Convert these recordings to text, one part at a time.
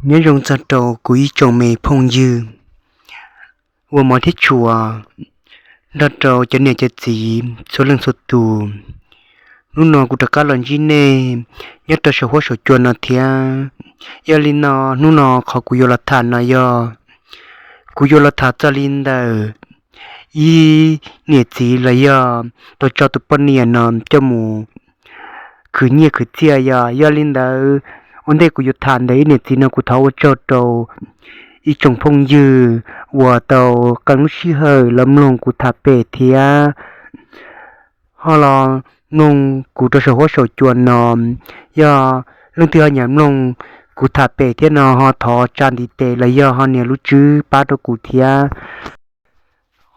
Nyob zoo txog rau kuv ib tsoom me phooj ywg uas hmov thiab tshua, nrog rau cov niam cov txiv txhua leej txhua tus. Hnub no kuv rov qab los ntsib nej nyob rau saum huab saum cua no thiab. Yog li no, hnub no qhov kuv yuav los tham no yog, kuv yuav los tham txog li ntawm ib niam txiv los yog tau tso tus poj niam no coj mus khwv nyiaj khwv txiaj. Yog, yog li ntawd, ua ntej kuv yuav tham ntawm ib niam txiv no, kuv thov ua tsaug rau ib tsoom phooj ywg uas tau qee lub sij hawm los mloog kuv tham pem thiab ho los mloog kuv rau saum huab saum cua no. Yog leej twg ho nyiam mloog kuv tham pem thiab no ho thov tsa ntiv tes los yog ho nias lub tswb pab rau kuv thiab.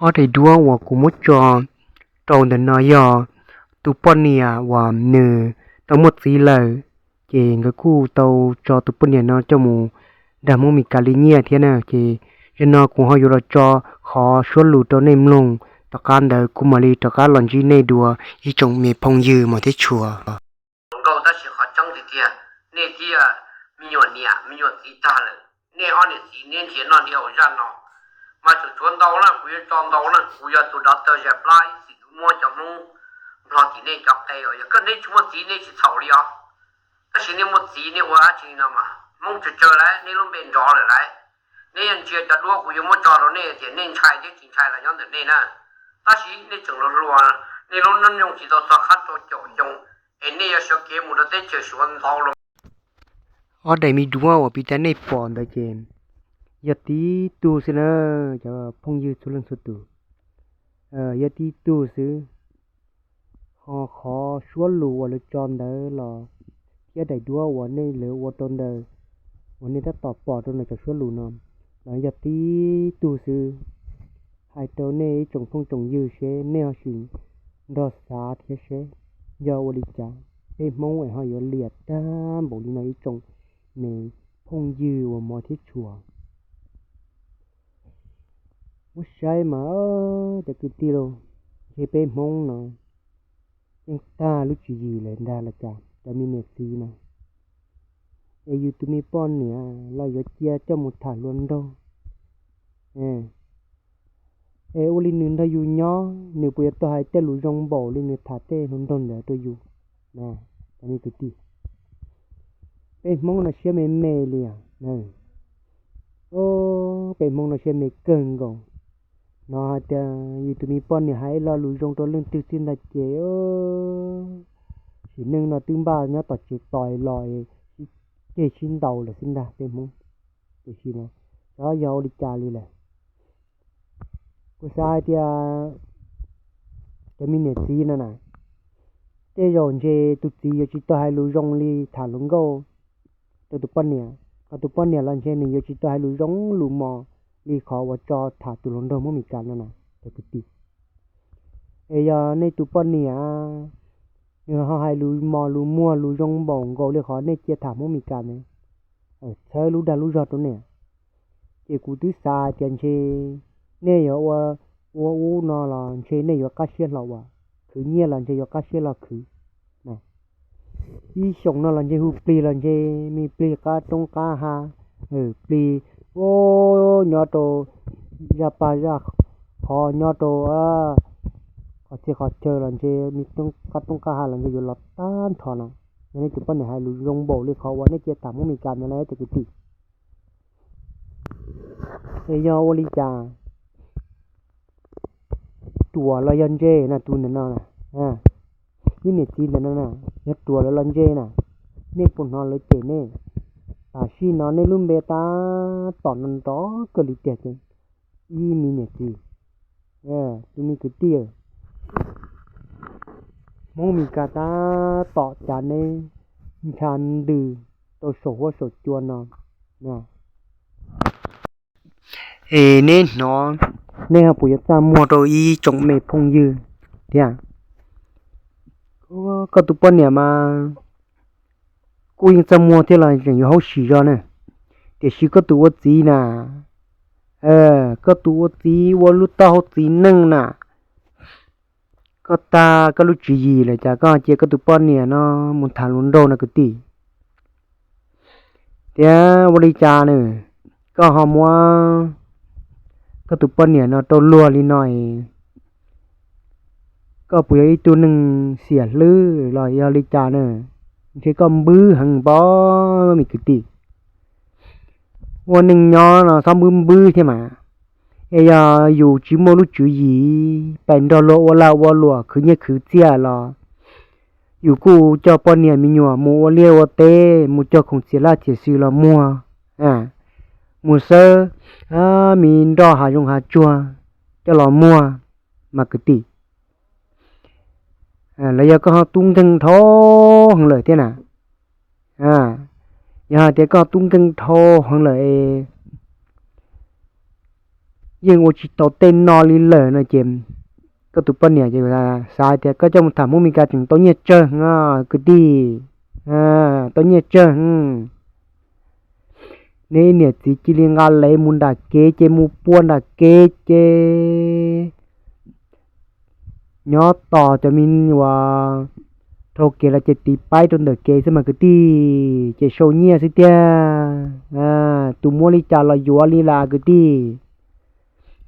Ob daim duab uas kuv muab tso rau ntawm no yog tus poj niam uas nws tau muaj txiv lawm, ces nkawd kuj tau tso tus poj niam no coj mus nrog Hmoob Mes Kas li nyiaj thiab na. Ces zaum no kuv ho yuav los tso qhov suab lus rau nej mloog, tom qab ntawd kuv mam li rov qab los ntsib nej dua ib tsoom me phooj ywg hmov thiab tshua. Nkauj, tab sis qhov tseeb tiag tiag, nej thiaj me nyuam niam me nyuam txiv tag lawm, nej ob niam txiv neb nrhiav noj nrhiav haus zaj no mas tseem tshuav ntau na, kuv yuav tso ntau na, kuv yog tus dov taw zais plab ib txwm kuv muab cov Hmoob Nplog tim nej cov qe os. Yog koj neb tsis muaj txiv nej tsis txhaum li os, tab sis nej muaj txiv nej ua dab tsi no mas Hmoob tsawg tsawg lawm, nej lub npe nrov lawm lawm. Nej yuav ntsia cov duab kuv yuav muab tso rau nej tias nej ntshai thiab tsis ntshai los nyob ntawm nej na. Tab sis nej tseem hluas hluas, nej lub hnub nyoog tsis tau txog qab rau caum xyoo, es nej yuav sawv kev mus rau teb chaws Suav ntau los. Ob daim me duab uas piv tas nej pom ntawd ces yog tib tug xwb na, cov phooj ywg txhua leej txhua tus, yog tib tug xwb. Ho qhov suab lus uas lawv tso ntawd los thiab daim duab uas nej lawv ua rau ntawd uas nej tab tom pom rau ntawm cov suab lus no los yog tib tug xwb. Hais rau nej ib tsoom phooj tsoom ywg seb nej ho sim nrog xav thiab seb yog ua li cas peb Hmoob es ho yuav liam tag npaum li no ib tsoom me phooj ywg uas hmov thiab tshua. Muab saib mas cov kwv tij lauj, ntshe peb Hmoob no yeej tag lub tswv yim lawm ntag los cas cov me niam txiv na. Es yus tus me poj niam los yuav cia coj mus tham hluas nraug, es ua li nws nrog yus nyob nws puas yuav tau hais tej lus zoo npaum li nws tham tej hluas nraug ntawd rau yus? Cov me kwv tij, peb Hmoob no siab me me li os. Peb Hmoob no siab me kawg nkaus. Hnov hais tias yus tus me poj niam hais ib lo lus zoo rau leej twg xwb ntag ces sim neej no twb npaj nyob tom tsev tos los ceg sib ntaus lawm xwb ntag peb Hmoob. Tiam sis xyov yog ua li cas li lawm. Kuv xav hais tias cov me niam txiv no na, tej zaum ntshe tus txiv yuav tsis tau hais lus zoo li tham hluas nkauj rau tus poj niam, ho tus poj niam los ntshe nws yuav tsis tau hais lus zoo lus mos li qhov uas tso tham tus hluas nraug Hmoob Mes Kas no na cov kwv tij. Es yog nej tus poj niam nws ho hais lus mos lus muag lus zoo npaum nkaus li qhov nej cia tham Hmoob Mes Kas ntawd, txhawb lub dag lub zog rau nej, ces kuv twb xav hais tias ntshe nej yuav ua ub no los ntshe nej yuav qab siab hlo ua, khwv nyiaj los ntshe yuav qab siab hlo khwv. Ib xyoos no los ntshe hu plig los ntshe me plig qab roob qab hav, plig nyob rau zaj paj zaj qhov, nyob rau qhov txhia qhov chaw los ntshe me qab roob qab hav los ntshe yuav los tag nrho no. Yog nej tus poj niam hais lus zoo npaum li qhov uas nej cia tham Hmoob Mes Kas ntawd na cov kwv tij. Es yog ua li cas, ruam los yog ntse na, tus ntawm no na, ib niam txiv ntawm no na, yog ruam lawv los ntse na, nej puas hnov lawv cem nej? Tam sim no nej lub npe tab tom no nrov kawg li tiag ces ib me niam txiv, tus me kwv tij, Hmoob Mes Kas tab tom cav neb ncha ntws rau saum huab saum cua no. Es neb hnov, nej ho puas yuav txaj muag rau ib tsoom me phooj ywg thiab? Koj tus poj niam mas kuj yeej txaj muag thiab los tseem yuav haub sim zog na, tiam sis koj tus ua txiv na, koj tus ua txiv ua lub taub hau txiv neej na, koj tag koj lub tswv yim lawm cas koj cia koj tus poj niam no mus tham hluas nraug no kwv tij? Thiab ua li cas nws, koj ho muab koj tus poj niam no rau luag li no, koj puas yog ib tug neeg xiam hlwb los yog li cas na? Ntshe koj npwb heev pob me kwv tij. Ua neej nyob no txhob npwb npwb thiab mas. Es yog yus tsis muaj lub tswv yim pes nrog luag ua lag ua luam khwv nyiaj khwv txiaj los yus kuj coj poj niam me nyuam mus ua liaj ua teb, mus cog khoom txiav laj txiav xwm los muag, mus xawb me nroj hav zoov hav tsuag coj los muag mas kwv tij. Los yog koj ho tub nkeeg dhau heev lawm thiab na. Yog hais tias koj tub nkeeg dhau heev lawm es yeej ua tsis tau tej no li lawm no ces koj tus poj niam xav tias koj coj mus tham Hmoob Mes Kas tseem tau nyiaj tsawg kwv tij, tau nyiaj tsawg. Nej ib niam txiv cia li nqa lev mus nram kev ces mus pua nram kev ces nyob tos cov me uas dhau kev los ces tiv paib rau ntawm kev xwb mas kwv tij, ces sau nyiaj xwb tiag. Tus muab li cas los yuav li las kwv tij.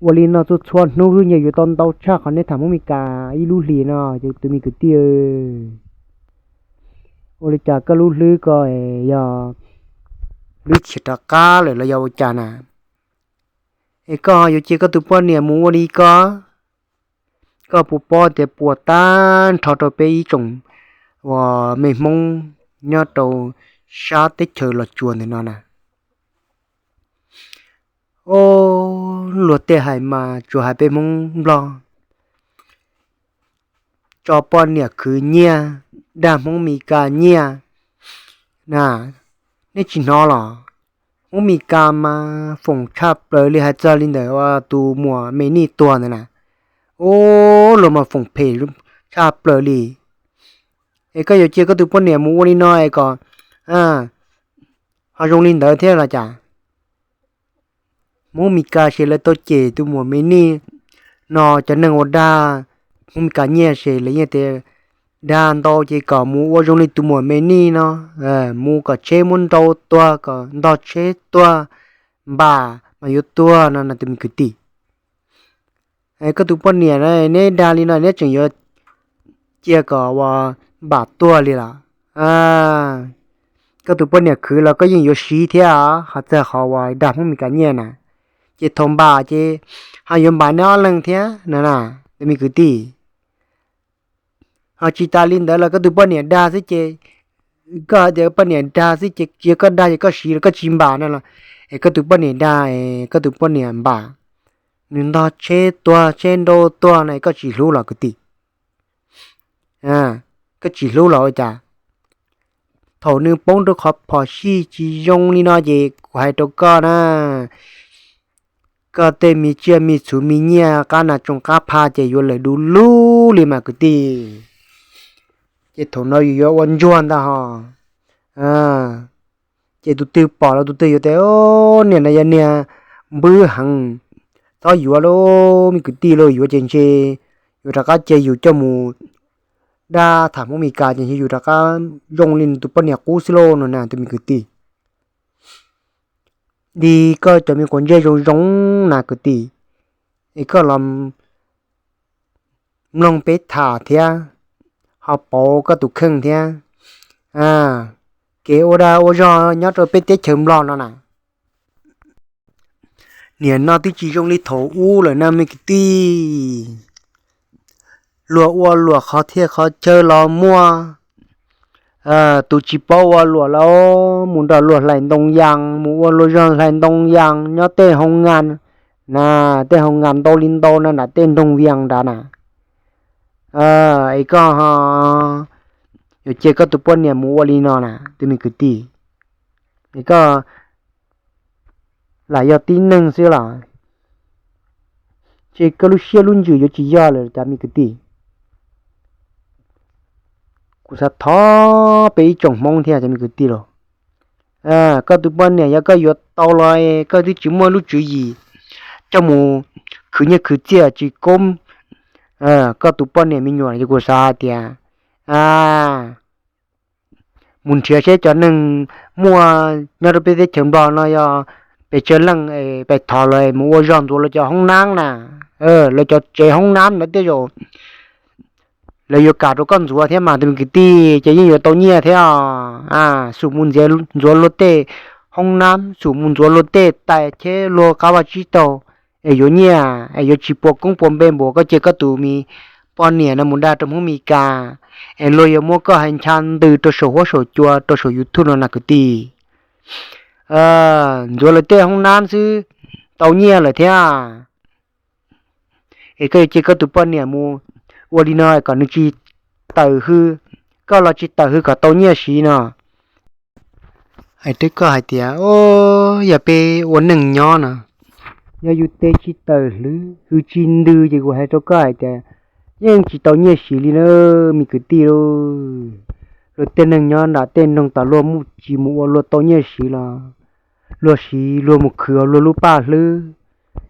Ua li no txhua txhua hnub xwb nyiaj yuav tau ntau tshaj qhov neb tham Hmoob Mes Kas ib lub hlis no ces tus me kwv tij. Ua li cas koj lub hlwb ko yog hlwb chiam rov qab lawm los yog ua cas na? Es koj yuav cia koj tus poj niam mus ua li ko, koj puas paub tias puas tag nrho rau peb ib tsoom uas me Hmoob nyob rau sab teb chaws Los Tsuas ntawm no na? Ob, luag tej hais mas tsuas hais peb Hmoob Nplog tso poj niam khwv nyiaj, dag Hmoob Mes Kas nyiaj na, nej tsis hnov los? Hmoob Mes Kas mas foom tshaj plaws li, hais txog li ntawm tus muam Me Nij tuag ntawd na, ub, luag mas foom phem tshaj plaws li. Es koj yuav cia koj tus poj niam mus ua li no es kom ho zoo li ntawd thiab los cas? Hmoob Mes Kas ces lawv tau cem tus muam Me Nij no, cov neeg uas dag Hmoob Mes Kas nyiaj ces lawv yeej tias dag ntau ces kom mus ua zoo li tus muam Me Nij no, mus kom tsheb muab nrau tuag, kom ntog tsheb tuag, npam mas yuav tuag no na tus me kwv tij. Koj tus poj niam na, neb dag li no neb tseem yuav cia kom uas npam tuag li los? Koj tus poj niam khwv los koj yeej yuav siv thiab, ho txog qhov uas dag Hmoob Mes Kas nyiaj na, ces thaum npam ces ho yuav npam neb ob leeg thiab no na tus me kwv tij. Ho tsis tas li ntawd los koj tus poj niam dag xwb ces, koj hais tias poj niam dag xwb ces cia koj dag ces koj siv los koj tsis npam no los, es koj tus poj niam dag es koj tus poj niam npam, nws ntog tsheb tuag tsheb nrau tuag no es koj tsis hlub los kwv tij? Koj tsis hlub los ua cas? Thaum nws poob rau qhov phom sij tsis zoo li no ces kuv hais rau koj na, koj tej me tsiaj me txhuv me nyiaj qab nas tsoos qab phaj ces yuav lawm du lug li mas kwv tij. Ces thaum no yus yuav ua ntsuag ntag ho. Ces tus twg pom los tus twg yuav tias, niag no yog niag npwb heev, txhob yuav lauj me kwv tij lauj, yuav ces ntshe yuav rov qab cia yus coj mus dab tham Hmoob Mes Kas ces ntshe yus rov qab zoo li nws tus poj niam qub xwb lauj no na tus me kwv tij. Dig koj cov me quav ntsej zoo zoo na kwv tij, es koj los mloog peb tham thiab, ho pauv koj tus kheej thiab. Kev ua dag ua zog nyob rau peb teb chaws Nplog no na, nim no twb tsis zoo li thaum ub lawm na me kwv tij. Luag ua luam qhov thiaj qhov chaw los muaj. Tus tsis paub ua luam los mus nrog luag hlais ntoo yas, mus ua luag zog hlais ntoo yas nyob tej hoo ngas na, tej hoo ngas ntau li ntau na nram tej nroog Vias nrad na. Es koj yuav cia koj tus poj niam mus ua li no na tus me kwv tij, es koj lam yog tib neeg xwb los ces koj lub siab lub ntsws yuav tsis yog lawm cas me kwv tij. Kuv xav thov peb ib tsoom Hmoob thiab cov me kwv tij los, koj tus poj niam yog koj yuav tau los koj twb tsis muaj lub tswv yim coj mus khwv nyiaj khwv txiaj tsis koob koj tus poj niam me nyuam ces kuv xav hais tias, a, mus nrhiav seb cov neeg muaj nyob rau peb teb chaws Nplog no yog pes tsawg leej es pais thov lawv mus ua zog ntxuav lawv cov hoob nab na, lawv cov tsev hoob nab ntawd tej zaum lawv yuav kam rau koj ntxuav thiab mas tus me kwv tij, ces yeej yuav tau nyiaj thiab. Xum mus ntxuav luag tej hoob nab, xum mus ntxuav luag tej tais thiab luag qab vaj tsib taug, es yuav nyiaj es yuav tsis pua koob pua npe npaum koj cia koj tus me poj niam no mus dag rau Hmoob Mes Kas, es luag yuav muab koj hais ncha ntws rau saum huab saum cua rau saum YouTube no na kwv tij. Ntxuav lawv tej hoob nab xwb tau nyiaj lawm thiab. Es koj yuav cia koj tus poj niam mus ua li no kom nws tsis tawm hws, koj los tsis tawm hws kom tau nyiaj siv no. Hais rau koj hais tias, o, yog peb ua neej nyob no, yog yus tes tsis tawm hws, hws tsis ntws ces kuv hais rau koj hais tias yeej tsis tau nyiaj siv li na, me kwv tij lauj. Luag tej neeg nyob nram tej nroog tas luag muaj tsis mus ua luag tau nyiaj siv los luag siv luag mus khwv luag lub paj hlwb,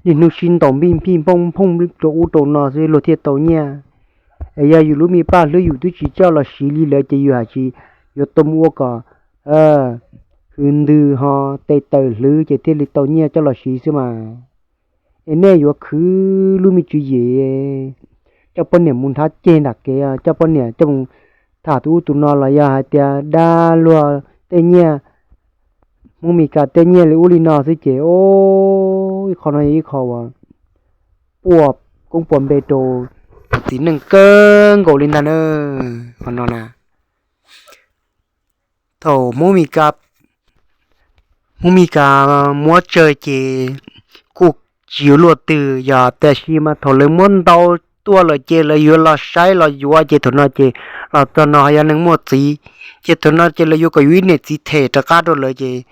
niaj hnub sib ntaus npij npij nphooj nphooj rau ub rau no xwb luag thiaj tau nyiaj. Es yog yus lub me paj hlwb yus twb tsis coj los siv li lawm ces yus hais tsis yuav tau mus ua kom hws ntws ho tes tawm hws ces thiaj li tau nyiaj coj los siv xwb mas. Es nej yuav khwv lub me tswv yim coj poj niam mus nrhav ceg nram kev, coj poj niam coj mus tham tus ub tus no los yog hais tias dag luag tej nyiaj, Hmoob Mes Kas tej nyiaj li ub li no xwb ces, o, ib qho no yog ib qho uas pua koob pua npe rau txiv neej kawg nkaus li ntag na. Qhov no na, thaum Hmoob Mes Kas, Hmoob Mes Kas muab tsawg ces kuj tsis yuav luaj twg, yog tiam sis mas thaum lawv muab ntau tuaj lawm ces lawv yuav los saib los yuav ces thaum no ces los txog no yog neeg muaj txiv, ces thaum no ces lawv yuav kom yus ib niam txiv them rov qab rau lawv ces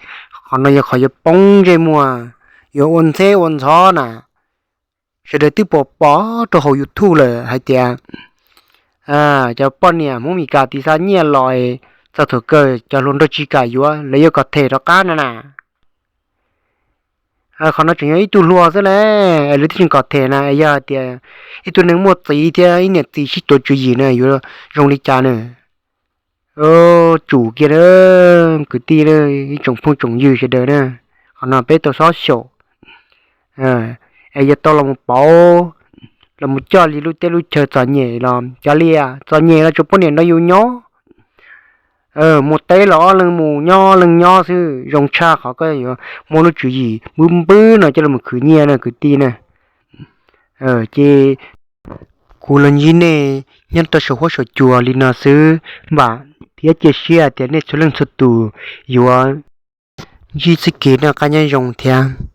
qhov no yog qhov yuav poob ntsej muag, yuav ua ntxheb ua ntxhov na. Sawv daws twb pom pom rau hauv YouTube lawm hais tias cov poj niam Hmoob Mes Kas tiv xa nyiaj los txog thaum kawg cov hluas nraug tsis kam yuav, lawv yuav kom them rov qab no na. Qhov no tseem yog ib tug hluas xwb na, es lawv twb tsis kom them na, es yog hais tias ib tug neeg muaj txiv thiab ib niam txiv sib tuav tswv yim na yuav zoo li cas na. Tsum kiag na, kwv tij, ib tsoom phooj tsoom ywg sawv daws na, qhov no peb tau xob xyaum es yuav tau los mus pauv, los mus coj li lub teb lub chaw txom nyem los cov liaj txom nyem los tsuas poj niam nrog yus nyob. Mus teb los ob leeg mus, nyob ob leeg nyob xwb, zoo tshaj qhov koj yuav muaj lub tswv yim npwb npwb no coj los mus khwv nyiaj na kwv tij na. Ces kuv los ntsib nej nyob rau saum huab saum cua li no xwb, vam thiab cia siab tias nej txhua leej txhua tus yuav ntsib txoj kev noj qab nyob zoo thiab.